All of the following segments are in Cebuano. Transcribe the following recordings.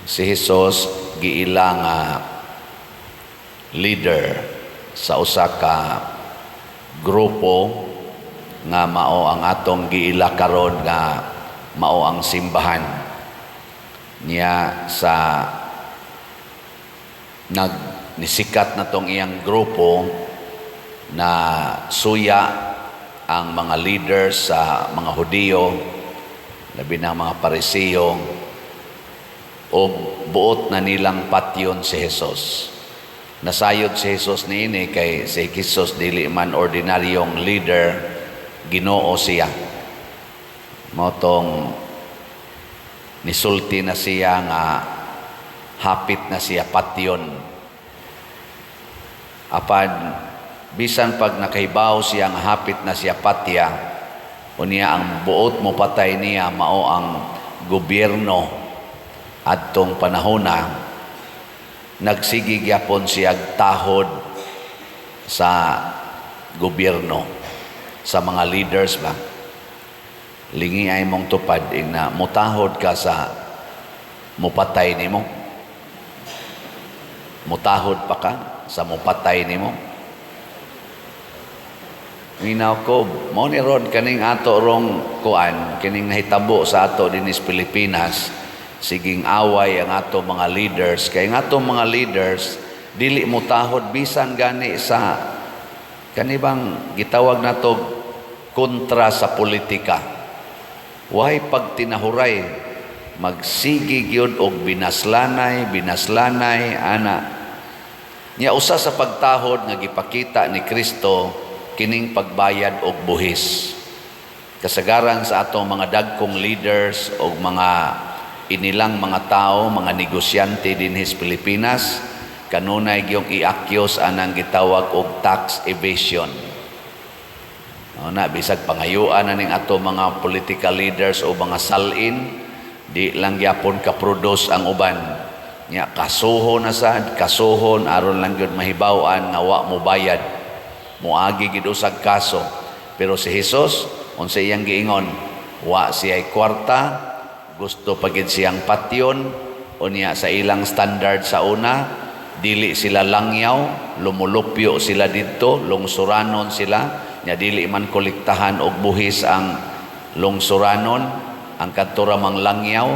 Si Jesus giila nga leader sa usa ka grupo nga mao ang atong giila karon nga mao ang simbahan niya. Sa nag nisikat na tong iyang grupo na suya ang mga leaders sa mga Hudiyo, labi na ang mga Parisiyo, o buot na nilang patyon si Jesus. Nasayod si Jesus niini kay si Jesus dili man ordinaryong leader, Ginoo siya. Mao tong nisulti na siya nga hapit na siya patyon. Apan bisan pag nakahibaw siya nga hapit na siya patya, unya ang buot mo patay niya mao ang gobyerno adtong panahona, nagsige gyapon siya tahod sa gobyerno, sa mga leaders ba. Lingi ay mong tupad na mutahod ka sa mupatay nimo. Mutahod pa ka sa mupatay nimo. Minaw ko, mao ni ron kaning ato rong kuan, kining nahitabo sa ato dinhi sa Pilipinas, siging away ang ato mga leaders. Kay ang ato mga leaders, dili mo tahod bisan gani sa kanibang gitawag nato kontra sa politika. Way pagtinahuray, magsige gyud og binaslanay, binaslanay ana. Nya usa sa pagtahod nga gipakita ni Kristo kining pagbayad og buhis. Kasagaran sa atong mga dagkong leaders o mga inilang mga tao, mga negosyante dinhi sa Pilipinas, kanunay gyung i-accuse anang gitawag og tax evasion. No, na bisag pangayuan na ning ato mga political leaders o mga salin, di lang gyapon ka-produce ang uban. Nya kasuho na sad, kasuhon aron lang gyud mahibaw-an nga wa mo bayad. Moagi gid usag kaso. Pero si Jesus, unsa iyang giingon? Wa siya'y kwarta, gusto pa gid siyang patyon, unya sa ilang standard sa una, dili sila langyaw, lumulupyo sila didto, lungsuranon sila, nya dili man kolektahan og buhis ang lungsuranon, ang kadto ra mang langyaw.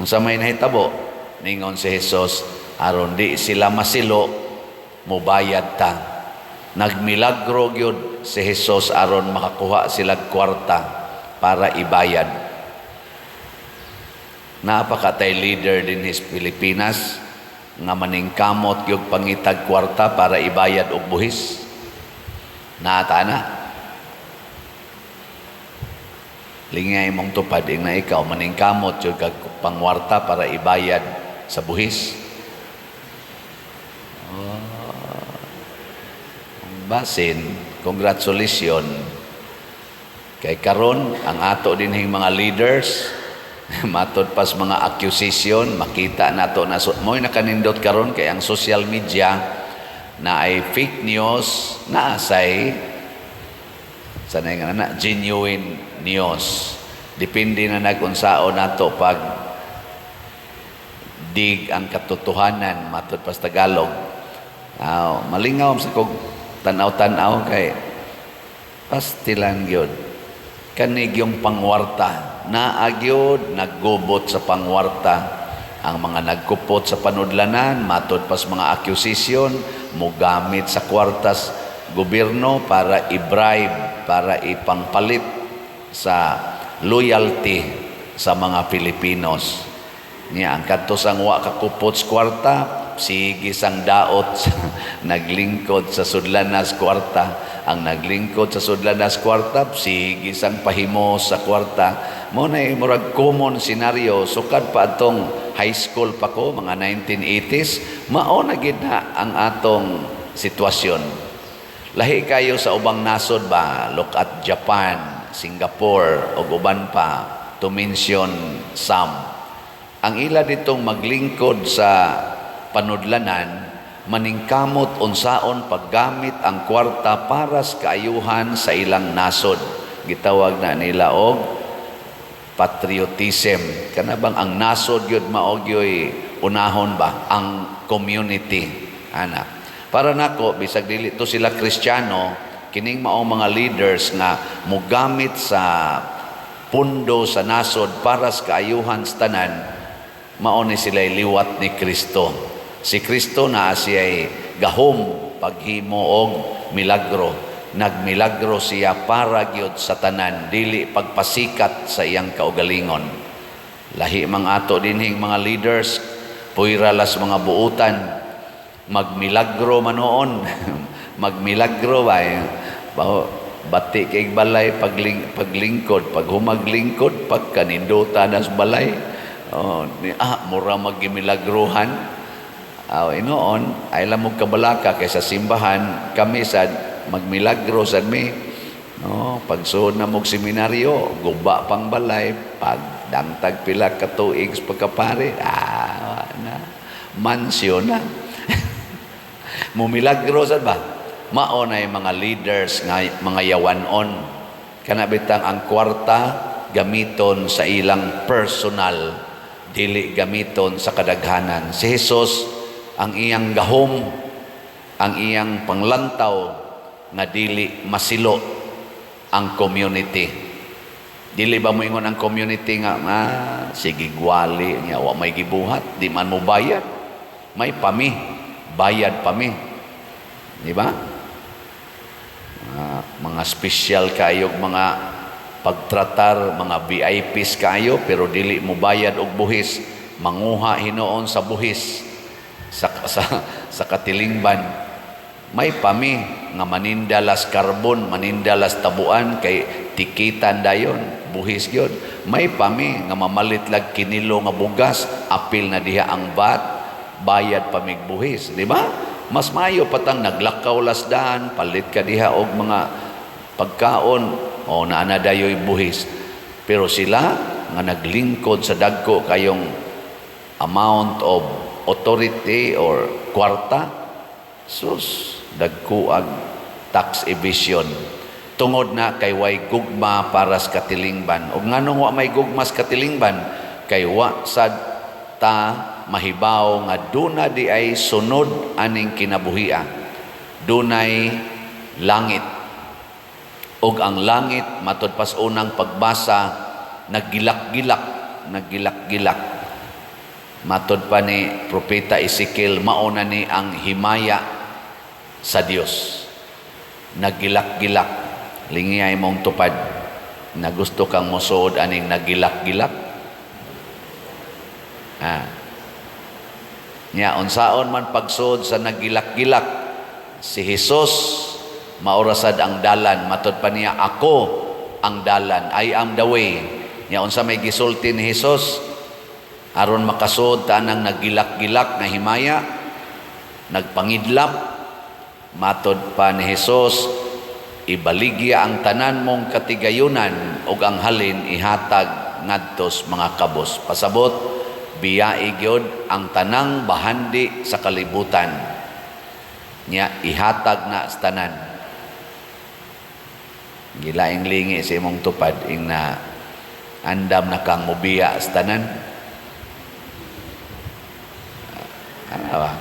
Unsa may nahitabo? Ningon si Jesus, aron di sila masilo, mubayad ta. Nagmilagro gyud si Jesus aron makakuha sila kwarta para ibayad. Napakatay leader dinhi sa Pilipinas nga maningkamot gyud pangitag kwarta para ibayad og buhis. Naata na. Lingay mong tupad ing na ikaw maningkamot gyud kag pangwarta para ibayad sa buhis. Oh, basin, congratulations. Kay karon ang ato dinhing mga leaders, matod pas mga accusation, makita nato na so, mo'y nakanindot karon kay ang social media na ay fake news, naasay sanay nga na genuine news. Depende na nagunsaon nato pag dig ang katotohanan, matod pas Tagalog. Aw, malingaw sa kog tanaw-tanaw kay pastilan gyud kanig yung pangwarta. Naa gyud naggubot sa pangwarta ang mga nagkupot sa panudlanan, matod pas mga accusation, mogamit sa kwartas gobyerno para i-bribe, para ipangpalit sa loyalty sa mga Filipinos. Niya ang kadto sang wa kakupot sa kwarta, sige sang daot sa naglingkod sa sudlanas kwarta. Ang naglingkod sa sudlanas kwarta, sige sang pahimo sa kwarta. Mo na murag common scenario sukad pa atong high school pa ko, mga 1980s, mao na gid na ang atong sitwasyon. Lahi kayo sa ubang nasod ba? Look at Japan, Singapore, ug uban pa, to mention some. Ang ila ditong maglingkod sa panudlanan, maningkamot unsaon paggamit ang kwarta para sa kaayuhan sa ilang nasod. Gitawag na nila og Patriotism kana bang ang nasod gyud mao gyoy unahon ba ang community ana. Para nako, bisag dili to sila Kristiyano, kining mao mga leaders nga mogamit sa pundo sa nasod para sa kaayuhan sa tanan, mao ni sila liwat ni Kristo. Si Kristo naa siya'y gahom paghimo og milagro. Nagmilagro siya para gyud sa tanan, dili pagpasikat sa iyang kaugalingon. Lahi mang ato dinhing mga leaders, puwera las mga buutan, magmilagro manoon, magmilagro ba eh. Bati kay balay paglingkod, paghumaglingkod, pagkaninduta nas balay. Oh, ni, mura maggimilagruhan. Aw, inoon, ay lang mo kabalaka kay sa simbahan, kami sad magmilagro sad mi. No, pagsuod na mog seminaryo, guba pang balay, pag dangtag pila ka tuig sa pagkapare, na mansyon na. Mumilagro sad ba? Mao na yung mga leaders nga mga yawanon. Kana bitang ang kwarta gamiton sa ilang personal, dili gamiton sa kadaghanan. Si Jesus, ang iyang gahom, ang iyang panglantaw nga dili masilo ang community. Dili ba moingon ang community nga, "Sige gwali niya, wa may gibuhat, di man mo bayad"? May pami, bayad pami. Di ba? Mga special kayog mga pagtratar, mga VIPs kayo, pero dili mo bayad og buhis, manguha hinuon sa buhis sa katilingban. May pami nga manindalas karbon, manindalas tabuan kay tikitan dayon, buhis gyud. May pami nga mamalit lag kinilo nga bugas, apil na diha ang VAT, bayad pamig buhis, di ba? Mas maayo patang naglakaw lasdaan, palit ka diha og mga pagkaon, o naa na dayoy buhis. Pero sila nga naglingkod sa dagko kayong amount of authority or kwarta, sus, dagko ag tax evasion. Tungod na kay way gugma para sa katilingban. Ug nganong wa may gugma sa katilingban? Kay wa sad ta mahibaw nga duna di ay sunod aning kinabuhia. Dunay langit. Ug ang langit, matod pas unang pagbasa, naggilak-gilak, naggilak-gilak. Matod pa ni Propeta Ezekiel, mao na ni ang himaya sa Dios. Naggilak-gilak. Lingiyay mong tupad na gusto kang mosuod aning nagilak-gilak. Nya unsaon man pagsuod sa nagilak-gilak? Si Jesus maorasad ang dalan. Matod pa niya, "Ako ang dalan, I am the way." Nya unsa may gisulti ni Jesus aron makasuod ta nang nagilak-gilak nga himaya, nagpangidlap? Matod pa ni Jesus, "Ibaligya ang tanan mong katigayunan ug ang halin ihatag ngadtos mga kabos." Pasabot, biyai gyud ang tanang bahandi sa kalibutan. Nya ihatag na sa tanan. Gilaing lingi sa imong tupad ing na andam na kang mobiya sa tanan. Ano ba?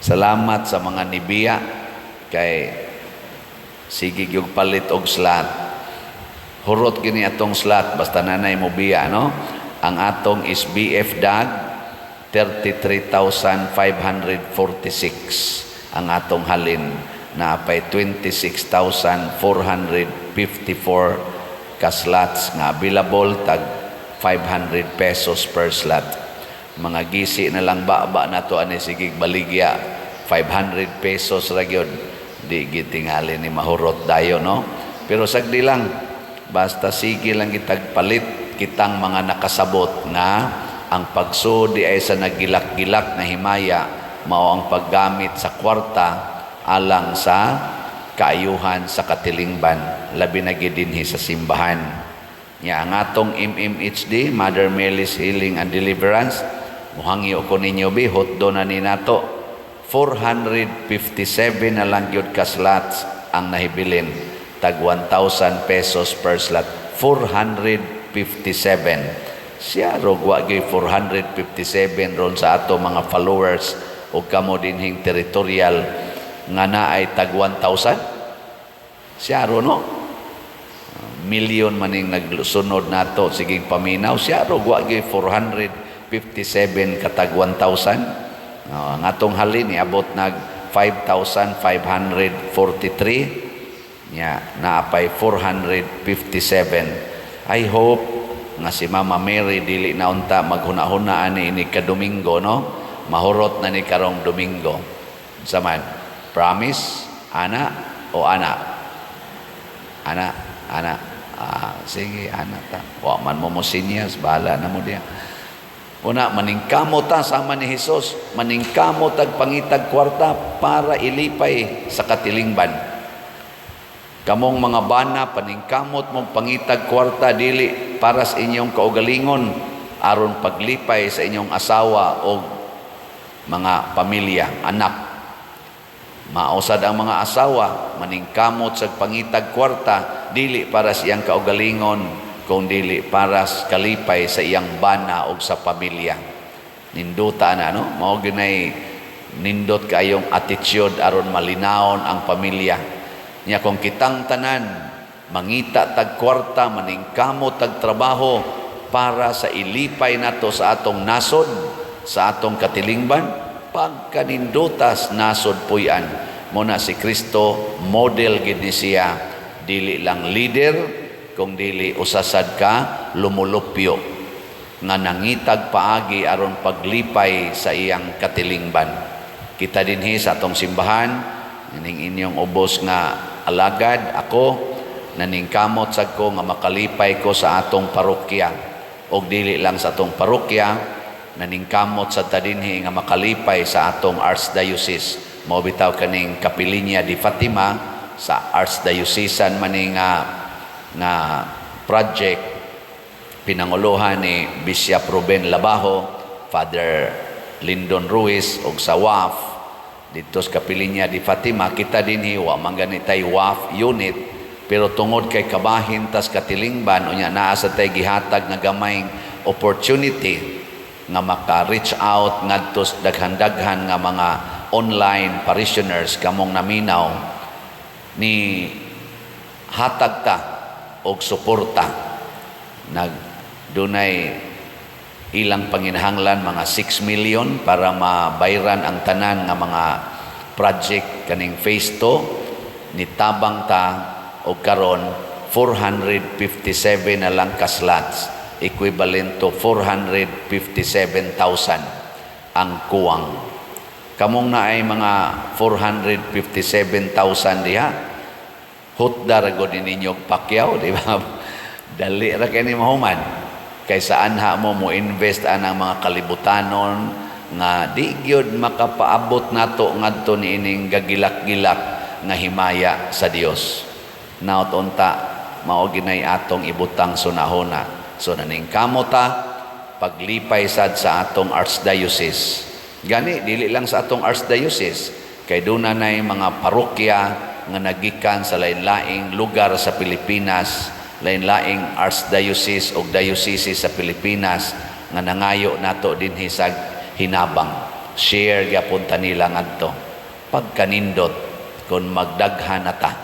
Salamat sa mga nibiya kay sige gyud palit og slot. Hurot gini atong slot basta nanay mo biya, no? Ang atong SBF dag 33,546 ang atong halin, naapay 26,454 ka slots nga available, tag 500 pesos per slot. Mga gisi na lang ba ba nato ani, sige baligya, 500 pesos ra gyud, di gitingali ni mahurot dayo, no? Pero sagdi lang, basta sige lang kitag palit kitang mga nakasabot nga ang pagsuod di ay sa nagilak-gilak na himaya mao ang paggamit sa kwarta alang sa kaayuhan sa katilingban, labi na gid dinhi sa simbahan. Nya ang atong MMHD, Mother Mary's Healing and Deliverance, muhangyo ko ninyo bi, hotdo na ni nato. 457 na lang gyud ka slots ang nahibilin, tag 1,000 pesos per slot. 457. Siya rog wa gyud 457 ron sa ato mga followers o kamo dinhing territorial nga naay tag 1,000. Siya ro, no? Milyon maning nagsunod nato siging paminaw, siya rog wa gyud 457 katag 1,000. No, ang atong halin niabot nag 5,543 nya naapay 457. I hope nga si Mama Mary dili na unta maghuna-huna ani ini ka Domingo, no? Mahurot na ni karong Domingo. Sa man promise ana o ana ana ana, ah, sige, ana ta, wa man mo mo sinyas, bahala na mo diya. Una, maningkamot ta sama ni Hesus, maningkamot tag pangitag kwarta para ilipay sa katilingban. Kamong mga bana, paningkamot mong pangitag kwarta dili para sa inyong kaugalingon, aron paglipay sa inyong asawa o mga pamilya, anak. Mausad ang mga asawa, maningkamot sa pangitag kwarta dili para sa iyang kaugalingon, kung dili para sa kalipay sa iyang bana o sa pamilya. Ninduta na, no? Mao ginay nindot kayong attitude aron malinawon ang pamilya. Nya kung kitang tanan mangita tag kwarta, maningkamot tag trabaho para sa ilipay nato sa atong nasod, sa atong katilingban, pagkanindutas nasod puy-an. Muna si Kristo model gid ni siya, dili lang leader kung dili usasad ka lumulupyo nga nangitag paagi aron paglipay sa iyang katilingban. Kita dinhi sa atong simbahan, ining inyong ubos nga alagad, ako naningkamot sad ko nga makalipay ko sa atong parokya. Og dili lang sa atong parokya, naningkamot sad ta dinhi nga makalipay sa atong archdiocese. Mao bitaw kaning Kapilinya di Fatima sa archdiocesan maning nga project, pinanguluhan ni Bishop Ruben Labajo, Father Lindon Ruiz ug sa WAF dito sa Kapilinya di Fatima. Kita dinhi wa man gani tay WAF unit, pero tungod kay kabahin tas katilingban, unya naa sa tay gihatag nga gamayng opportunity nga maka-reach out ngadto sa daghan-daghan nga mga online parishioners kamong naminaw, ni hatag ta og suporta. Nag dunay ilang panginahanglan mga 6 million para mabayran ang tanan nga mga project kaning phase 2. Nitabang ta og karon 457 na lang ka slots, equivalent to 457,000 ang kuwang. Kamong naay mga 457,000 diha, hutda ra gud ninyo pakyaw, di ba? Dali ra kay ni mahuman kay saan ha mo mo invest anang mga kalibutanon nga di gyud makapaabot nato ngadto niining gagilak-gilak nga himaya sa Dios. Naot unta mao ginay atong ibutang sunahona. So naningkamot ta paglipay sad sa atong archdiocese. Gani dili lang sa atong archdiocese kay duna nay mga parokya nga nagikan sa lain-laing lugar sa Pilipinas, lain-laing archdiocese o diocese sa Pilipinas nga nangayo nato dinhi sa hinabang. Share gyapon ta nila ngadto. Pagkanindot kung magdaghan na ta.